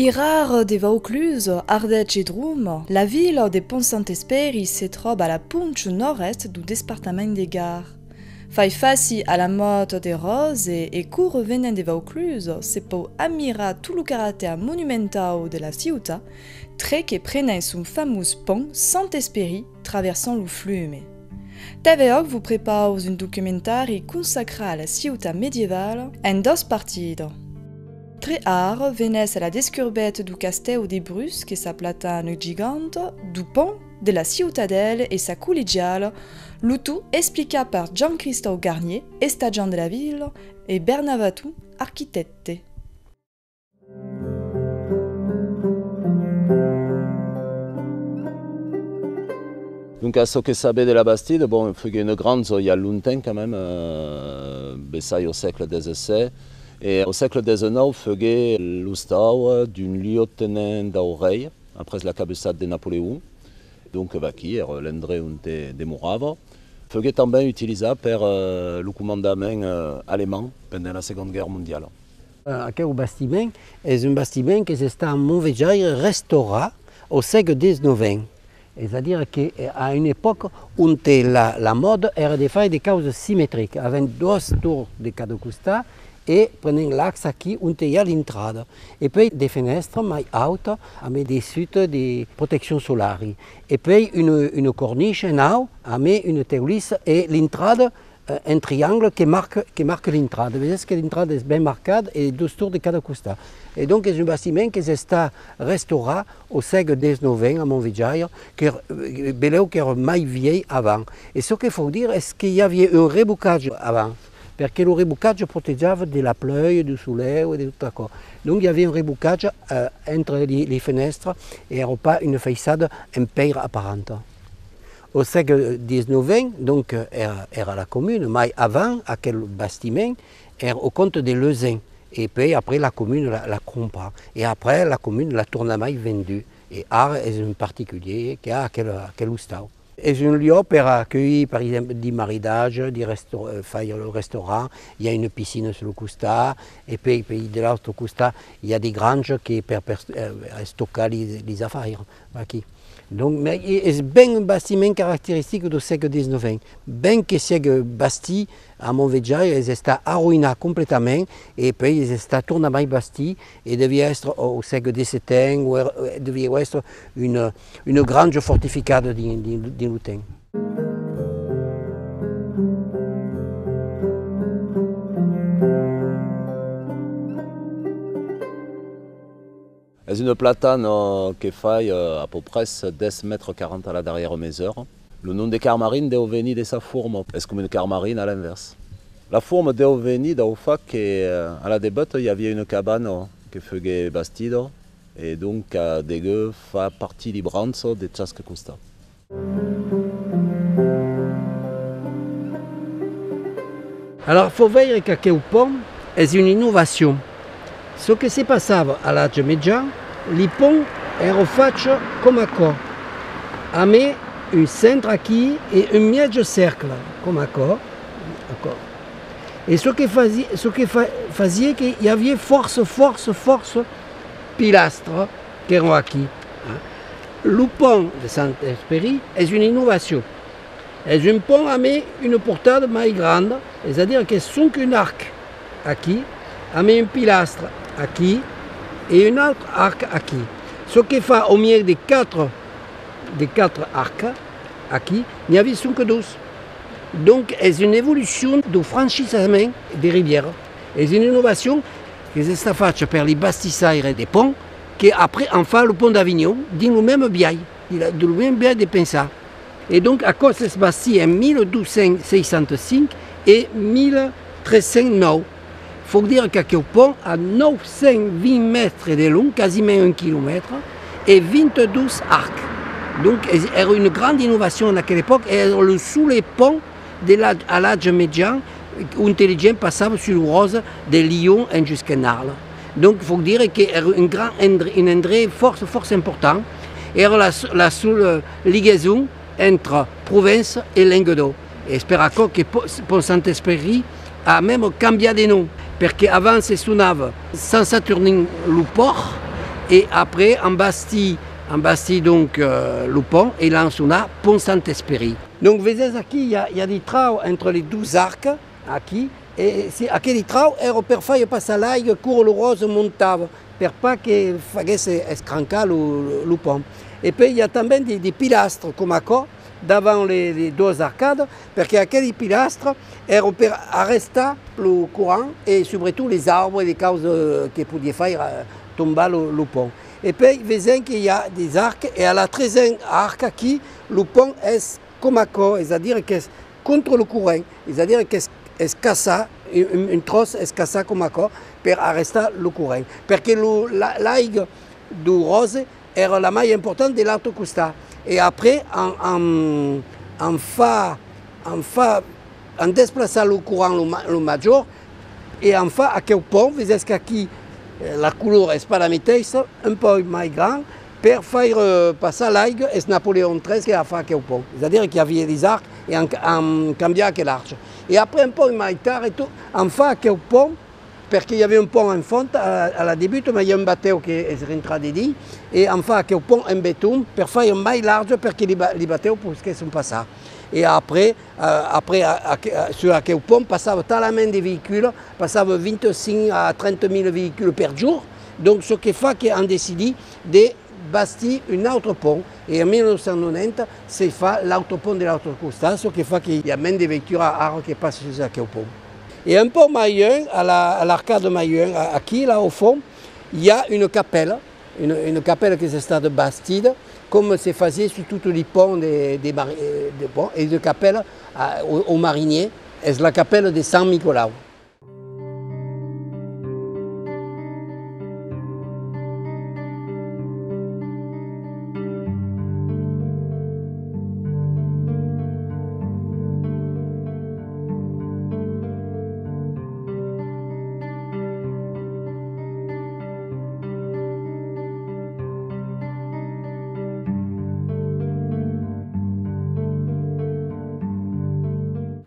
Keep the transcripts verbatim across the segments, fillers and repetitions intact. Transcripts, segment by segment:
Irard de Vauclusa, Ardèche e Droma, la vila de Pont Sant Espèri se tròba a la poncha nòrd-èst dau despartament de Gard. Fai fàcia a la mòda de Ròse e quora venèm de Vauclusa se pòu admirar tot lo caractèr monumentau de la ciutat, tre que prenèm son famós pont Sant Espèri traversant lo flume. TV Òc vos prepausa un documentari consacrat a la ciutat medievala en doas partidas. Tre ara, venètz a la descurbeta dau castèu de Brus que sa platana giganta, dau pont, de la ciutadèla e sa collegiala, lo tot explicat per Jean-Christophe Garnier, estatjant de la vila, e Bernard Vaton, arquitècte. Donc, a çò que sabem de la bastida, bon, fuguèt una granja i a longtemps quand même, euh, bessai au sègle dètz-e-sèt, e au sègle dètz-e-nòu fuguèt l'ostau d'un lieutenant dau rei, après la cabussada de Napoleon. Donc, vaquí, èra l'endrech onte demorava. Fuguèt tanben utilizat per, euh, lo comandament, euh, alemand pendent la Segonda Guèrra Mondiala. Euh, aqueu bastiment es un bastiment qu'es estat a Montvejaire restaurat au sègle dètz-e-nòu, es a dire que, eh, a una epòca onte la, la mòda èra de faire de causas simetricas, avèm doas torns de cada costat e prenèm l'axe aquí onte i a l'intrada, e puèi de fenèstras mai autas amb de sutas de proteccion solari, e puèi una, una cornicha en aut amb una teulissa e l'intrada, eh, en triangle que marca, que marca l'intrada. Vesètz que l'intrada es ben marcada e doas torns de cada costat. E donc es un bastiment qu'es estat restaurat au sègle dètz-e-nòu a Montvejaire, que, eh, belèu qu'èra mai vielh avant. E çò que fau dire es que i aviá un rebocatge avant, perque lo rebocatge protejava de la pluèja, dau soleu e de tot aquò. Donc i aviá un rebocatge, eh, entre li, li fenèstras, e èra pas una faiçada en pèira aparenta. Au sègle dètz-e-nòu, donc, èra, èra la comuna, mai avant aquel bastiment èra au compte de Leuzen, e puèi après la comuna l'a, l'a cromprat, e après la comuna l'a tornamai vendut, e ara es un particulier que a aquel, aquel ostau. Es un luòc per aculhir, per exemple, di maridatges, di resta-, eh, faire lo restaurant, i a una piscina sul costat, e puèi, puèi de l'autre costat, i a di granjas que per, per, eh, estocar li, lis afaires. Aquí. Donc, mai, e, es ben un bastiment caracteristic dau sègle dètz-e-nòu. Ben que siègue bastit a Montvejaire, es estat arroïnat completament, e puèi es estat tornamai bastit, e deviá èstre au, au sègle dètz-e-sèt, o èra, e deviá èstre una, una granja fortificada dins, dins, dins lo temps. Es una platana que fai, eh, à peu près dètz mètres quaranta a la darrièra mesura. Lo nom de Carmarin deu venir de sa forma, es coma una carmarina a l'invèrs. La forma deu venir dau fach que, eh, a la debuta i aviá una cabana que fuguèt bastida e donc, eh, deguèt far partir li branchas de chasque costat. Alara, fau veire qu'aqueu pont es una innovacion. Çò que se passava a l'Atge Mejan, li ponts èra fach coma aquò, amé un centre aquí e un mièg cercle, coma aquò, aquò. E çò que fasi-, çò que fa-, fasiá que i aviá fòrça, fòrça, fòrça pilastres qu'èran aquí, eh. Lo pont de Sant Esperit es una innovacion. Es un pont amé una portada mai granda, es a dire qu'es sonque un arc aquí, amé un pilastre aquí e un autre arc aquí. Çò que fa au mièg de quatre, de quatre arcs aquí, n'i avia sonque dos. Donc, es una evolucion dau franchissament de ribièra. Es una innovacion qu'es estat facha per li bastissaires de ponts, que après an fach lo pont d'Avinhon, dins lo mème biais, dins la, dins lo mème biais de pensar. E donc, aquò s'es bastit en mila dos cents seissanta cinc e mila tres cents nòu. Fau dire qu'aqueu pont a nòu cents vint mètres de long, quasiment un quilomètre, e vint-e-dos arcs. Donc, es, èra una granda innovacion en aquela epòca, e èra lo solet pont de l'at-, a l'Atge Mejan, onte li gents passavan sus lo Ròse de Lion enjusqu'en Arle. Donc, fau dire que èra un grand endre-, un endrech fòrça, fòrça important. Èra la s-, la sola ligason entre Provença e Lengadòc. Es per aquò que Po-, Pont Sant Esperit a mème cambiat de nom, perque avant se sonava Sant Saturnin lo Pòrt E après, an bastit, an bastit donc, euh, lo pont e l'an sonat Pont Sant-Esperit. Donc, vesètz aquí, i a, i a de traucs entre les dos arcs, aquí, e, e si, aqueli traucs èra per faire passar l'aiga quora lo ròse montava, per pas que faguèsse escrancar lo, lo, lo pont. E puèi i a tanben de, de pilastres, coma aquò, davant les, les doas arcadas, perque aqueli pilastres èra per arrestar lo corrent e subretot les arbres e de causas que podiá faire, eh, tombar lo, lo pont. E puèi vesèm que i a des arcs e a la tresena arca aquí, lo pont es coma aquò, es a dire qu'es contra lo corrent, es a dire qu'es, es cassat, un, un, un tròç es cassat coma aquò per arrestar lo corrent. Perque lo, la, l'aiga dau ròse èra la mai important de l'autre costat. E après, an, an, an fa, an fa, an desplaçat lo corrent lo ma-, lo major, e an fa aqueu pont, vesètz qu'aquí, eh, la color es pas la meteissa, un pauc mai grand, per faire, eh, passar l'aiga, es Napoleon tres que a fa aqueu pont. Es a dire qu'i aviá les arcs e an, an cambiat aquel arch. E après, un pauc mai tard e tot, an fa aqueu pont, perque i aviá un pont en fons a, a la debuta, mas i a un batèu que es rintrat dedins, e an fa aqueu pont en beton per faire mai large perque li ba-, li batèus posquèsson passar. E après, eh, après, a, a, sus aqueu pont passava talament de veïculs, passava vint-e-cinc a trenta mila veïculs per jorn, donc çò que fa que an decidit de bastir un autre pont, e en mila nòu cents nonanta se fa l'autre pont de l'autre costat, çò que fa que i a mens de veituras ara que passa sus aqueu pont. E un pauc mai luènh, a la, a l'arcada mai luènh, a-, aquí, là, au fons, i a una capèla, una, una capèla qu'es estada bastida, coma se fasiá sus totes li ponts de, de mar-, eh, de, bon, e de capèla a, au, au marinier, es la capèla de Sant Nicolau.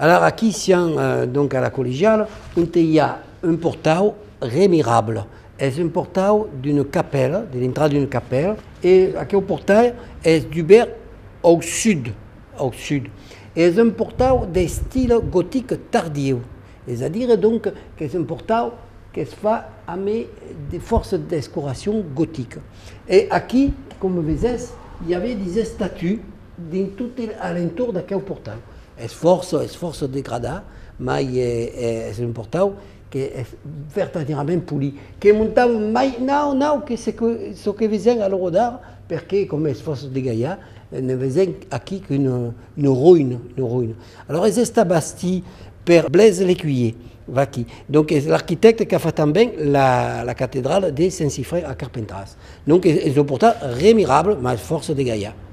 Alara, aquí siam, eh, donc, a la collegiala, onte i a un portau remirable. Es un portau d'una capèla, de l'intrada d'una capèla, e aqueu portau es dubèrt au sud, au sud. Es un portau d'estile gotic tardiu, es a dire, donc, qu'es un portau que's fa amé de fòrça decoracion gotica. E aquí, coma vesètz, i aviá des estatuas dins tot el, a l'entorn d'aqueu portau. Es fòrça, es fòrça degradat, mai, eh, eh, es un portau que es vertadièrament polit, que montava mai naut, naut que çò que, çò que vesèm a l'ora d'ara, perque, coma es fòrça degalhat, eh, ne vesèm aquí qu'una, una roïna, una roïna. Alòrs, es estat bastit per Blaise Lécuyer, vaquí. Donc, es l'arquitècte qu'a fach tanben la, la catedrala de Sent Sifren a Carpentras. Donc, es, es un portau remirable, mas fòrça degalhat.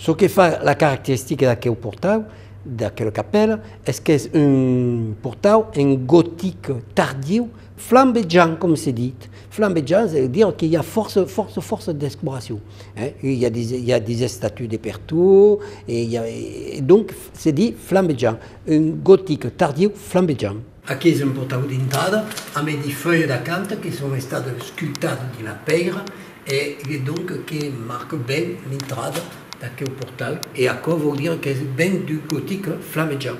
Çò que fa la caracteristica d'aqueu portau, d'aquela capèla, es qu'es un portau en gotic tardiu, flambejant, coma se ditz. Flambejant, es a dire que i a fòrça, fòrça, fòrça decoracion, eh? I a des, i a des estatuas de pertot, e i a, e donc se ditz flambejant, un gotic tardiu flambejant. Aquí es un portau d'intrada, amé de fuèlhas d'acanta que son estadas escultadas dins la pèira e, e donc que marca ben l'intrada d'aqueu portau. E aquò vòu dire qu'es ben d'un gotic flambejant.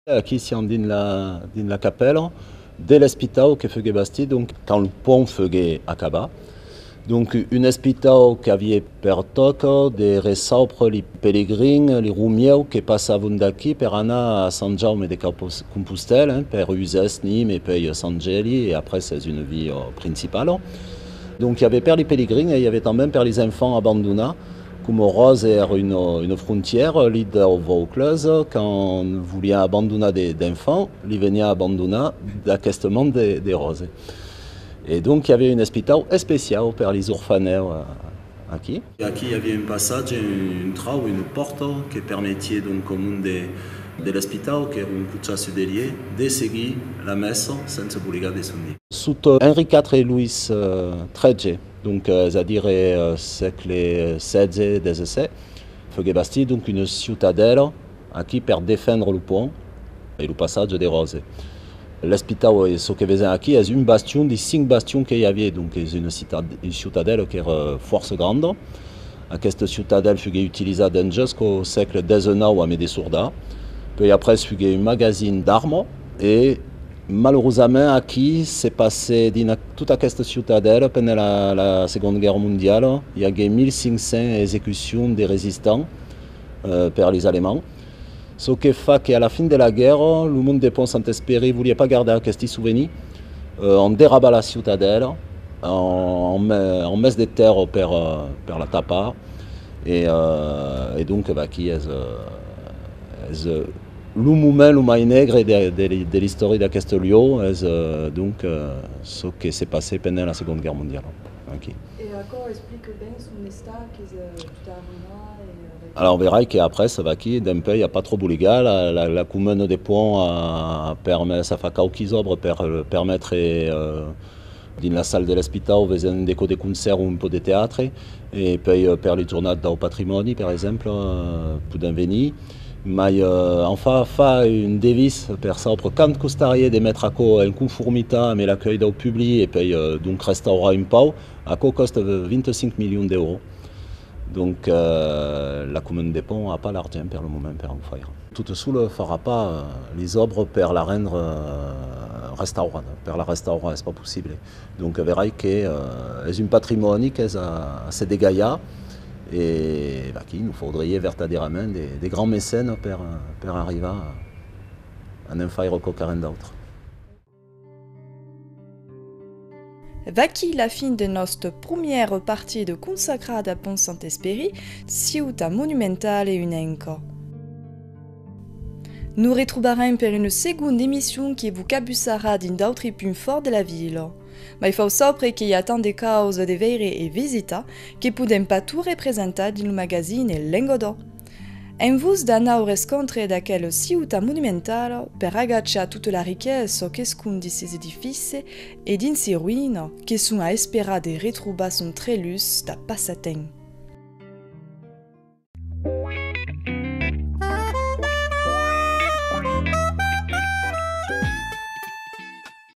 Aquí siam dins la, dins la capèla de l'espitau que fuguèt bastit, donc, quand lo pont fuguèt acabat. Donc, un espitau qu'aviá per tòca de reçaupre li pelegrins, li romièus que passavan d'aquí per anar a Sant Jaume de Compos-, Compostèla, hein, per Usès, Nimes e puèi Sant Gèli, e après es una via principala. Donc, i aviá per li pelegrins e i aviá tanben per lis enfants abandonats. Coma Ròse èra una, una frontièra, li dau Vaucluse, quand volián abandonar de, d'enfants, li venián abandonar d'aquesta man de, de Ròse. E donc, i aviá un espitau especiau per lis orfanèus, eh, aquí. Aquí i aviá un passatge, un, un trauc, una pòrta que permetiá donc au monde de, de l'espitau, qu'èra un cochat sus de lièch, de seguir la messa sense bolegar de son dit. Sota Henri quatre e Louis, eh, tretze, donc, eh, es a dire, eh, sègle setze, dètz-e-sèt, fuguèt bastit donc una ciutadèla aquí per defendre lo pont e lo passatge de Ròse. L'espitau, e çò que vesèm aquí, es un bastion dei cinc bastions que i aviá, donc es una ciutat, una ciutadèla qu'èra fòrça granda. Aquesta ciutadèla fuguèt utilizada en jusqu'au sègle dètz-e-nòu amé de sordats. Puèi après fuguèt un magasin d'armas e, malurosament, aquí se passèt dins a-, tota aquesta ciutadèla pendent la, la Segonda Guèrra Mondiala. I aguèt mil cinc cents execucions de resistants, eh, per leis Alemands. Çò que fa que a la fin de la guèrra, lo monde de Pont Saint-Espèri voliá pas gardar aquesti sovenirs, eh, an derrabat la ciutadèla, an, an me-, an mes de tèrra per, eh, per la tapar, e, eh, e donc, vaquí es, eh, es, eh, lo moment lo mai negre de, de, de l'istòria d'aqueste lieu, es, eh, donc, eh, çò que se passèt pendent la Segonda Guèrra Mondiala, aquí. E aquò explica ben son estat, qu'es, eh, tot arruïnat e, eh, Alors, verai que après, vaquí, dempuèi, a pas tròp bolegat, la, la, la comuna de Pont a, a permés, a fach quauquis òbras per, eh, permetre, eh, dins la sala de l'espitau, vesèm de còps de concèrt o un pauc de teatre, e puèi, eh, per li jornadas dau patrimòni, per exemple, eh, podèm venir. Mai, eh, enfin, far un devís per saupre quant costariá de metre aquò en conformitat amé l'acuèlh dau public e puèi, eh, donc, restaurar un pauc, aquò còsta vint-e-cinc milions d'èuros. Donc, eh, la comuna de Pont a pas l'argent per lo moment per o faire. Tota sola farà pas, eh, leis òbras per la rendre, eh, restaurada. Per la restaurar es pas possible. Donc, verai que, eh, es un patrimòni qu'es a, a se degalhar e, vaquí, nos faudriá vertadierament de, de grands mecènas per, per arribar a, a ne'n faire quauquarren d'autre. Vaquí la fin de nòsta promiera partida consacrada a Pont Saint-Espèri, ciutat monumentala unenca. Nos retrobarem per una segonda emission que vos cabussarà dins d'autri punts fòrts de la vila. Mai fau saupre que i a tant de causas de veire e visitar que podèm pas tot representar dins lo magazine Lengadòc. Envòs d'anar au rescòntre d'aquela ciutat monumentala per agachar tota la riquesa qu'escond dins ses edificis e dins ses roïnas que son a esperar de retrobar son treluç dab passatemps.